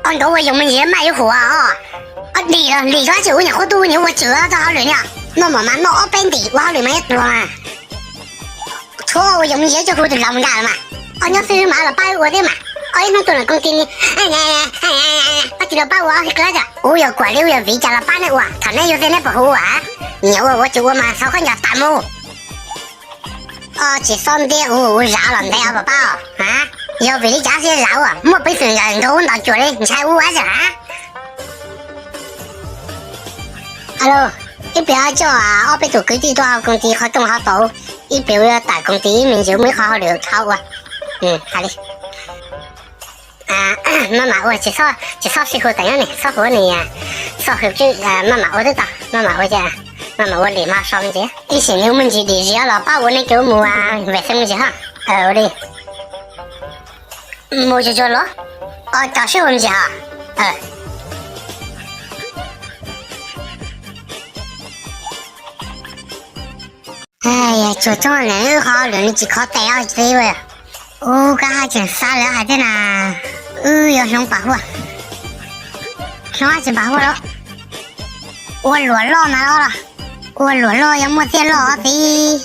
Os, nkawd ua yoov me ntsis maj yuav huam os. Os, dim los dim, ua dab tsi ua nyuam qhuav tuaj ua niam ua tswv txog hauj lwm ne. Noj mov mas noj ob peb ntim ua hauj lwm mas yuav tuag. Tshuav ua yoov me ntsis coj hu tus laus mus nkag mas. Os, nyob xwb mas los pab wb ua thiab mas. Os, ib hnub tuaj los koom ti ni. Pab tsis los pab ua ob qhov qab. Kuv yog Kuam Lis, kuv yog viv cas los pab neb ua. Thaum neb yuav txiv neb puas hu ua? Nyiam ua ua tsis ua mas xav khaub ncaws tas mus. Os, tsis txhob ntiab kuv, kuv zam los ntev os pab pab. Yog vim li cas thiaj zam ua? Muaj peev xwm nkawd ub ntaus cuam li, ntshai ua ua zam. Alo, ib pliag coj ob peb tus kwv tij tuaj hauv koom ti qhov rooj hauv tau. Ib pliag yuav tawm koom ti ib me ntsis muaj ib qho hauj lwm khau ua. Hais li. Maj mam ua, tsis txhob sib hu tas nyob ni, txhob hu ni, txhob hu, maj mam ua twb tau, maj mam ua ces, maj mam ua lim hmo so me ntsis. Ib sim nws muaj ntsis dim zis los pab ua neb cov mus vees xeeb me ntsis ho. Ua li. Mus tsuag tsuag los. Os, tso sib hu me ntsis ho. Tsuag tsuag na, wb qhov lwm nws tsis khov tes os txiv. Ub, koj haj tseem xav lawv hais thiab na. Wb yuav hloov pam huaj. Hloov tsis pam huaj los? Ua luam loj na los? Ua luam loj yuav muaj txiaj loj txiv.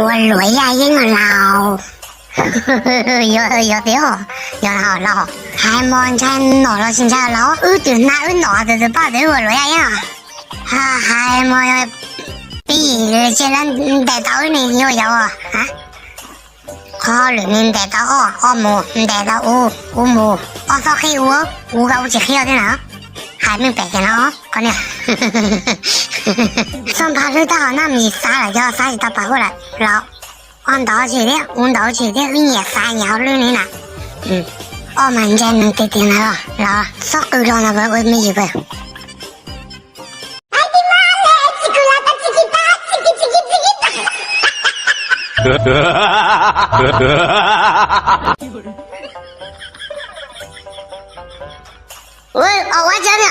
Ua luam yaj yeeb laus. Yog tiag, yog laus. Hais mos ntshai nom los tsis ntshai laus, wb twb hnav wb nom tus tus poj tus ua luam yaj yeeb. Hais mos pib ces lawv ntes tau wb ne, yuav yau. Qhov lwm nws ntes tau ob, ob mus, ntes tau u, u mus, ob txhob qhib u, u koj ua tsis qhib thiab na. Hais meej pem kiag no, qhov niag. Txhob npaj hlwb tab ho nab mis xav lawm, yog xav tsis tau pam huaj lawm los. Ob ntau tsis thiab, u ntau tsis thiab, wb nyiam xav nyiam hauj lwm ni na. Ob mas ntshai nws tiag tiag na los, txhob qw los na ua me yim pawg. Ua ua cas na,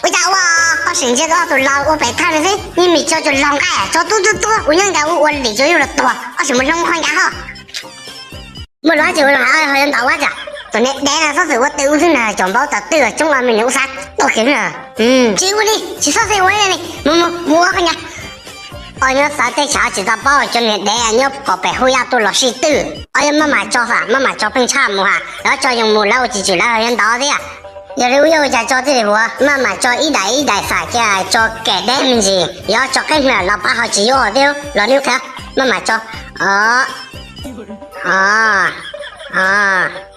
ua cas ua, koj sim ntsia koj tus laus ua pem thaj no xwb, yeej mis tso cov laus nqaij tso tub tub tub, ua nyob nkaus ua lim tso yuj los tuag, koj sim mus hloov qhov nkaus ho. Muaj lus dab tsi ua los hais, ho yuav ntaus ua cas? Tus niag dev no txhob txwm ua tw ub xwb na, cov npaum tawv twj coob los me nws ua xav tuag kiag na. Tsis ua li, tsis txhob xeeb ua li, mus mus mus ua qhov nyiaj. Os, nyob xav teb chaws tsis tau paub, cov niag dev nyob pom pem hu yaj tuaj los sib twj. Os, yog maj mam tso xam, maj mam tso pheej tshaj mus ha, lawv tso yoo mus lawv ua tsis tswm lawv ho yuav ntaus thiab. Yog li ub yuav ua cas tso thiaj li huv, maj mam tso ib daim ib daim xam cia tso kem deb me ntsis, yog tso qeeb hwv los pab ho tsis yuav thiab los neb qhia, maj mam tso. Os,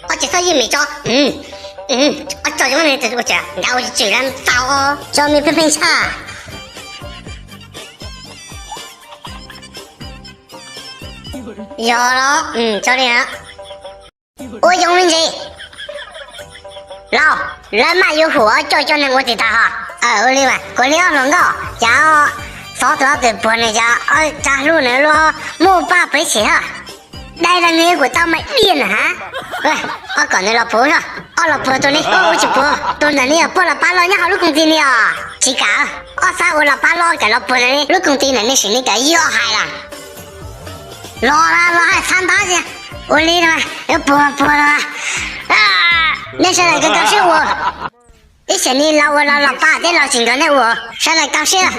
os, tsis txhob yeej mis tso. Os, tso zoo ua cas nrad ua tsis tswm lawv tau, tso me pheej pheej tshaj. Yog los, tso li na. Ua yoov me ntsis. Laus, lawv maj yuav hum coj cov neeg ua tis tas ho. Ua li mas kuv li ob hluas nkauj, cas xov tus ob tug puag nws cas tsa hlub nws luaj, muaj paj pem xim ho. Dai los nws kuj tau mas diaj na ha. Ob kom nws los puag, ob los puag tus ni, ua tsis puag tus ntawm ni os, puag los pab los nyob hauv lub koom ti ni os. Tsis kam, ob xav ua los pab los kam los puag ntawm ni lub koom ti ntawm ni sim ni kam yog hais lawm. Los los hais txhav ntawd tias ua li no, puag puag los. Nej sawv daws kau kau siab ua, ib tsam ni los ua los los pab thiab los tsis nrog nej ua, sawv daws kau siab.